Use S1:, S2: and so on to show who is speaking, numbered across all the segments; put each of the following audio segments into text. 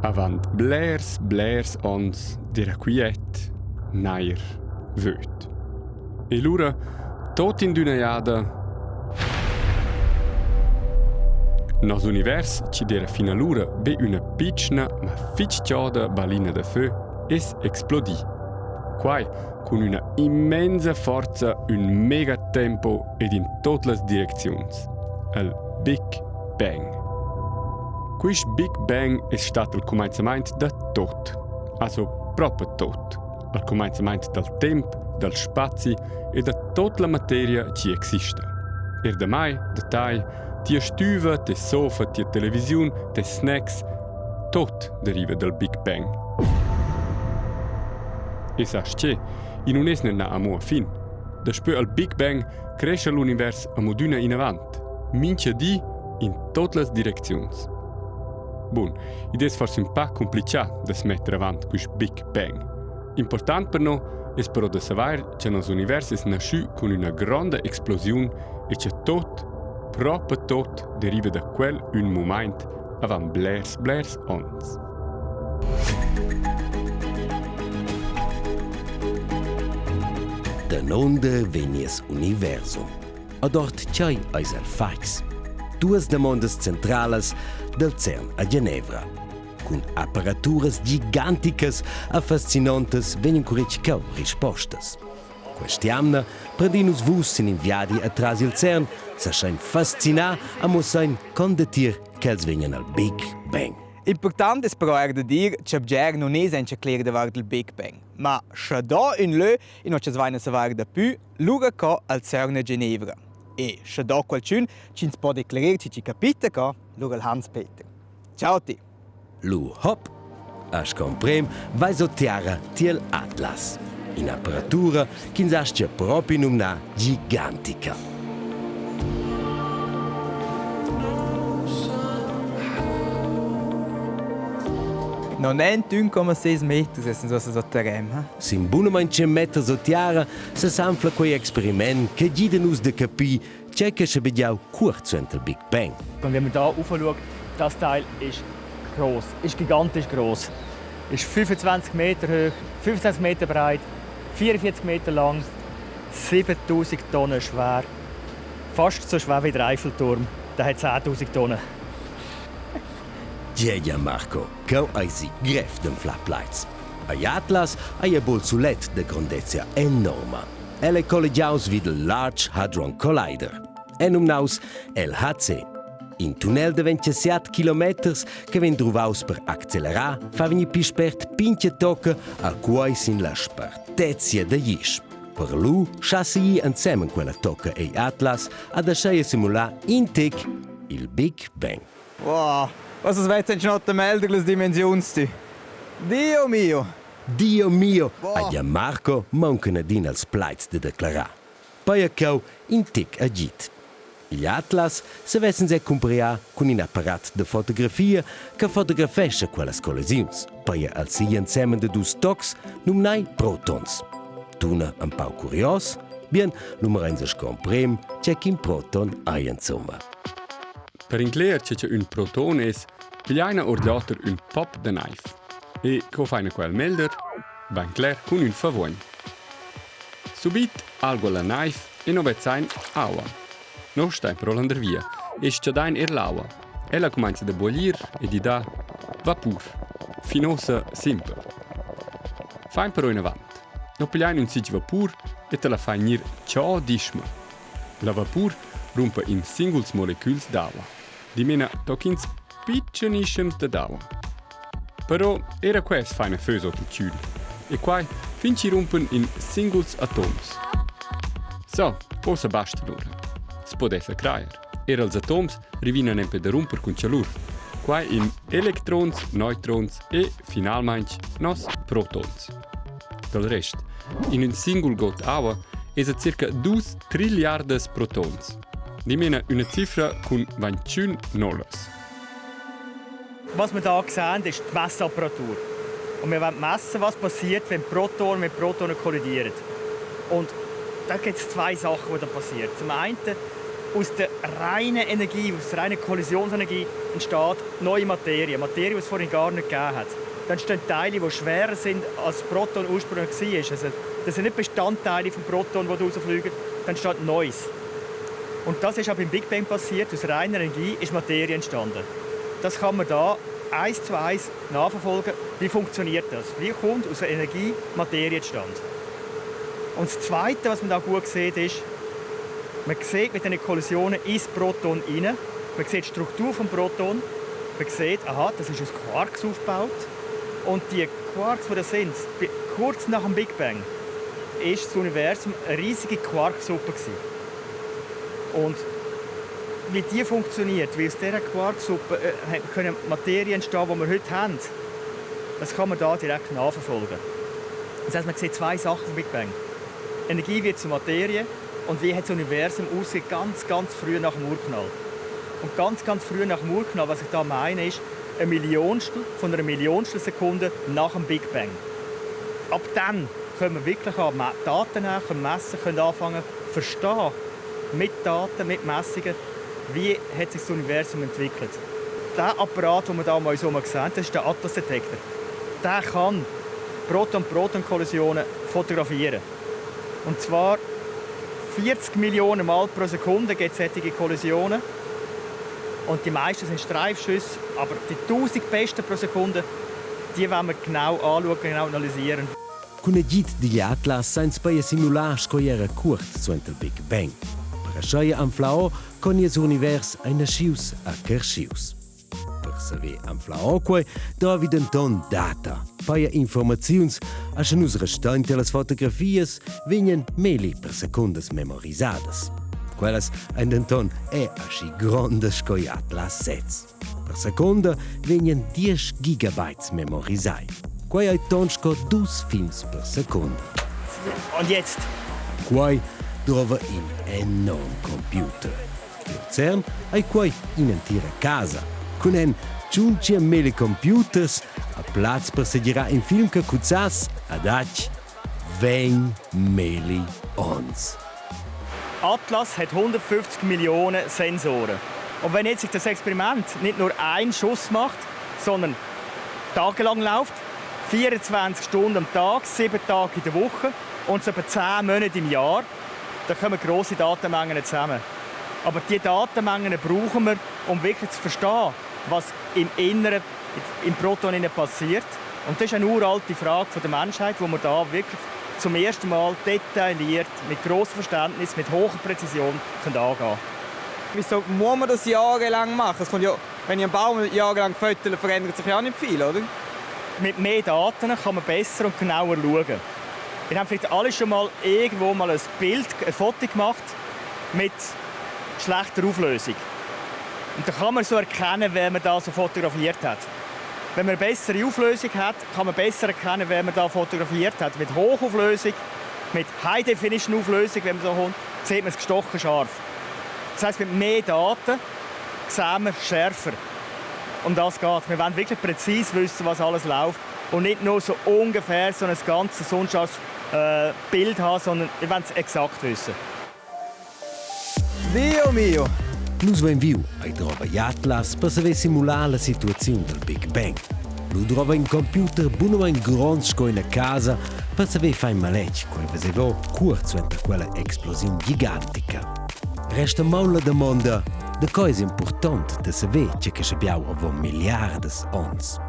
S1: Avant blers ons dira quiet, nair vöt. E l'ura, tot in d'una jada, nos univers ci dera fina l'ura be una piccina ma ficciada balina de feu es explodi. Quai, con una immensa forza, un mega tempo ed in tutte le direzioni. Il Big Bang. Quist Big Bang è stato il cominciamento da tutto. Also proprio tutto. Il cominciamento del tempo, del spazio e da tutta la materia che esiste. E da mai, da tai, die stuva, die sofa, die televisione, die snacks, tutto deriva dal Big Bang. E sai che, in un esne na amo a fin. Despö al Big Bang cresce l'univers a moduna in avant. Mince di in tutte le direzioni. Bon, ed è forse un po' complicato da mettere avanti questo Big Bang. Importante per noi è però da sapere che il nostro universo è nasciuto con una grande esplosione e che tutto, proprio tutto, deriva da quel un momento avant blers ons.
S2: D'onde venies universum. A dort c'hai eis el faix. Duas demandas centrales del CERN a Ginevra. Con apparaturas giganticas e fascinantes venien curicicau rispostas. Questiamna prendinus vus sin inviadi atras il CERN, sa schein fascinar a mossein condetir ch'els venien al Big Bang.
S3: Important è però da dire che oggi non è senza chiaro davanti al Big Bang. Ma se da in lö, e non ci svajna sapere da più, l'ura ca al CERN a Ginevra. E se da qualcun ci può declarare che ci capite ca, l'ura Hans-Peter. Ciao a te!
S2: Lu hop, as comprem vai sottiara tiel Atlas. In apparatura che s'ascia proprio in una gigantica.
S3: Non è 1,6 metri, se non so terreno.
S2: Sin buonamente 100 metri sottiara se s'anfla quei experiment che gidenus de capi c'è che se vediamo kurz il Big Bang.
S4: Und wenn man hier rauf schaut, das Teil ist gross, ist gigantisch gross. Ist 25 Meter hoch, 25 Meter breit, 44 Meter lang, 7000 Tonnen schwer. Fast so schwer wie der Eiffelturm. Der hat 10.000 Tonnen.
S2: Ja, Marco, cau ai si gref den Flaplights. Ai Atlas ai bolsulet de grandezza enorma. Elle collegiaus vid el Large Hadron Collider. Enumnaus LHC. In tunnel de 27 km che ven truvaus per accelerar, fa veni pi spert pinche tocca a quai sin la spartezia de isch. Per lu chassi insieme quella tocca e Atlas ad ascia simular intic il Big Bang.
S3: Wow, was ist jetzt noch der Melder des Dimensions? Dio mio!
S2: Dio mio!
S3: Wow.
S2: A Marco mancano din als plaits de declarar. Poi a cau intic agit. Gli Atlas se vessen se compria con un apparat de fotografia che fotografesce quelles collisiuns. Poi al si insieme de dus tocs numnai protons. Tuna un pau curios, bien l'umerense comprem c'è che un proton hai insomma.
S1: Per incler c'è un proton es, pigliaina ordiater un pop de knife. E co faina quel melder, ben clar con un favogn. Subit algo la knife e no vezzain aua. No stai per olander via, e sciadain l'aua. Ella comincia a bolir e di da vapur. Finosa simple. Fain però in avant. No pigliain un sig vapur e te la fai nir ciò disma. La vapur rompe in singuls moleculs d'aua. Di mena tocchins piccionischems de d'aua. Però era quest faina föso tu ciul. E quai finci rompen in singuls atoms. So, osa basta l'ora. Spodessa craier. Era els atoms rivinan empe de romper con cialur. Quai in electrons, neutrons e finalmente nos protons. Del rest, in un singul got aua esa circa 2 triliardes protons. Di mena una cifra con 21 nulles.
S4: Was wir hier sehen, ist die Messapparatur. Und wir wollen messen, was passiert, wenn Protonen mit Protonen kollidieren. Und da gibt es zwei Sachen, die da passieren. Zum einen aus der reinen Energie, aus der reinen Kollisionsenergie entsteht neue Materie. Materie, die es vorhin gar nicht gegeben hat. Dann entstehen Teile, die schwerer sind, als das Proton ursprünglich war. Also, das sind nicht Bestandteile des Proton, die rausfliegen. Dann entsteht Neues. Und das ist auch beim Big Bang passiert. Aus reiner Energie ist Materie entstanden. Das kann man da 1:1 nachverfolgen. Wie funktioniert das? Wie kommt aus der Energie Materie zustande? Und das Zweite, was man da gut sieht, ist, man sieht mit diesen Kollisionen ins Proton rein. Man sieht die Struktur des Proton. Man sieht, aha, das ist aus Quarks aufgebaut. Und die Quarks, die das sind, kurz nach dem Big Bang, war das Universum eine riesige Quarksuppe. Und wie die funktioniert, wie aus dieser Quarksuppe können Materien entstehen, die wir heute haben, das kann man da direkt nachverfolgen. Das heisst, man sieht zwei Sachen im Big Bang. Energie wird zur Materie und wie hat das Universum ausgesehen, ganz früh nach dem Urknall. Und ganz früh nach dem Urknall, was ich da meine, ist ein Millionstel von einer Millionstel Sekunde nach dem Big Bang. Ab dann können wir wirklich Daten nehmen, können messen, können anfangen zu verstehen, mit Daten, mit Messungen, wie hat sich das Universum entwickelt. Der Apparat, den wir da mal so gesehen haben, das ist der Atlas-Detektor. Der kann Proton-Proton-Kollisionen fotografieren. Und zwar 40 Millionen Mal pro Sekunde gibt es solche Kollisionen. Und die meisten sind Streifschüsse, aber die 1000 besten pro Sekunde, die wollen wir genau anschauen, genau analysieren.
S2: Con agit di Atlas sains paia simular scoiera curt suent il Big Bang. Per ascioia anflao con ies univers ai nascius a carscius. Per saber anflao quai, da videnton data. Paia informaziuns, asce nus restant las fotografias, vignen meli per secundas memorisadas. Quellas ein denton asci grondas coi Atlas sets. Per seconda vignen 10 gigabytes memorisai. Quai ai tonsco 2 films per seconda.
S4: Und jetzt?
S2: Quai trova in enorm computer. Il CERN ai quai in entira casa. Con en 500.000 computers a plaz per segirà in film che cuzzas ad ac 20.000 ons.
S4: Atlas hat 150 Millionen Sensoren. Und wenn jetzt das Experiment nicht nur einen Schuss macht, sondern tagelang läuft, 24 Stunden am Tag, 7 Tage in der Woche und so etwa 10 Monate im Jahr, dann kommen grosse Datenmengen zusammen. Aber diese Datenmengen brauchen wir, um wirklich zu verstehen, was im Inneren, im Proton passiert. Und das ist eine uralte Frage der Menschheit, die wir da wirklich zum ersten Mal detailliert, mit grossem Verständnis, mit hoher Präzision angehen können.
S3: Wieso muss man das jahrelang machen? Wenn ich einen Baum jahrelang fötele, verändert sich ja nicht viel, oder?
S4: Mit mehr Daten kann man besser und genauer schauen. Wir haben vielleicht alle schon mal irgendwo mal ein Foto gemacht mit schlechter Auflösung. Und dann kann man so erkennen, wer man da so fotografiert hat. Wenn man eine bessere Auflösung hat, kann man besser erkennen, wer man da fotografiert hat. Mit Hochauflösung, mit High-Definition-Auflösung, wenn man so kommt, sieht man es gestochen scharf. Das heisst, mit mehr Daten sehen wir schärfer. Um das geht. Wir wollen wirklich präzise wissen, was alles läuft. Und nicht nur so ungefähr so ein ganzes unscharfes Bild haben, sondern wir wollen es exakt wissen.
S3: Dio mio!
S2: Nus ven viu ai trova Atlas per saver simular la situazione del Big Bang. Lu trova in computer buno in grand sco in casa per saver fare maletg, quai veseva curz suenter quella explosione gigantica. Resta mal la domanda de cosa important de saver che schabiau over Milliarden ons.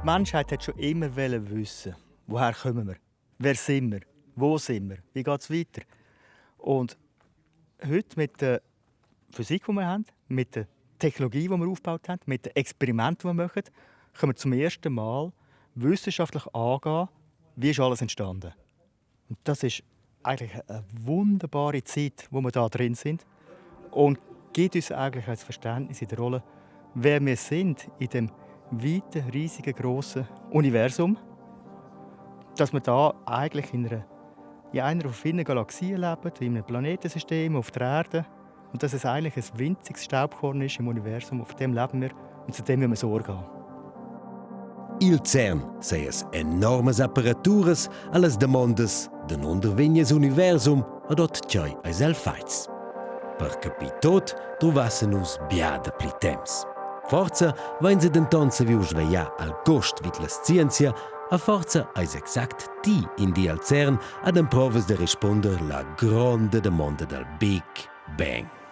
S4: Die Menschheit hat schon immer wissen, woher kommen wir, wer sind wir, wo sind wir, wie geht es weiter. Und heute mit der Physik, die wir haben, mit der Technologie, die wir aufgebaut haben, mit den Experimenten, die wir machen, können wir zum ersten Mal wissenschaftlich angehen, wie ist alles entstanden. Und das ist eigentlich eine wunderbare Zeit, wo wir da drin sind und gibt uns eigentlich ein Verständnis in der Rolle, wer wir sind in dem weiten, riesigen, grossen Universum, dass wir da eigentlich in einer von vielen Galaxien leben, in einem Planetensystem auf der Erde. Und dass es eigentlich ein winziges Staubkorn ist im Universum, auf dem leben wir und zu dem müssen wir Sorge haben.
S2: Il CERN sei es enormes apparaturas alles demandas de non dervegnes universum ad ot tgei eis el faiz. Per capir tot, trovassen nus bia de pli temps. Forza, wenn se denton se viu svegliar al gost vid la scienza, a forza eis exact ti in di al CERN ad en provas de risponder la gronda demanda del Big Bang.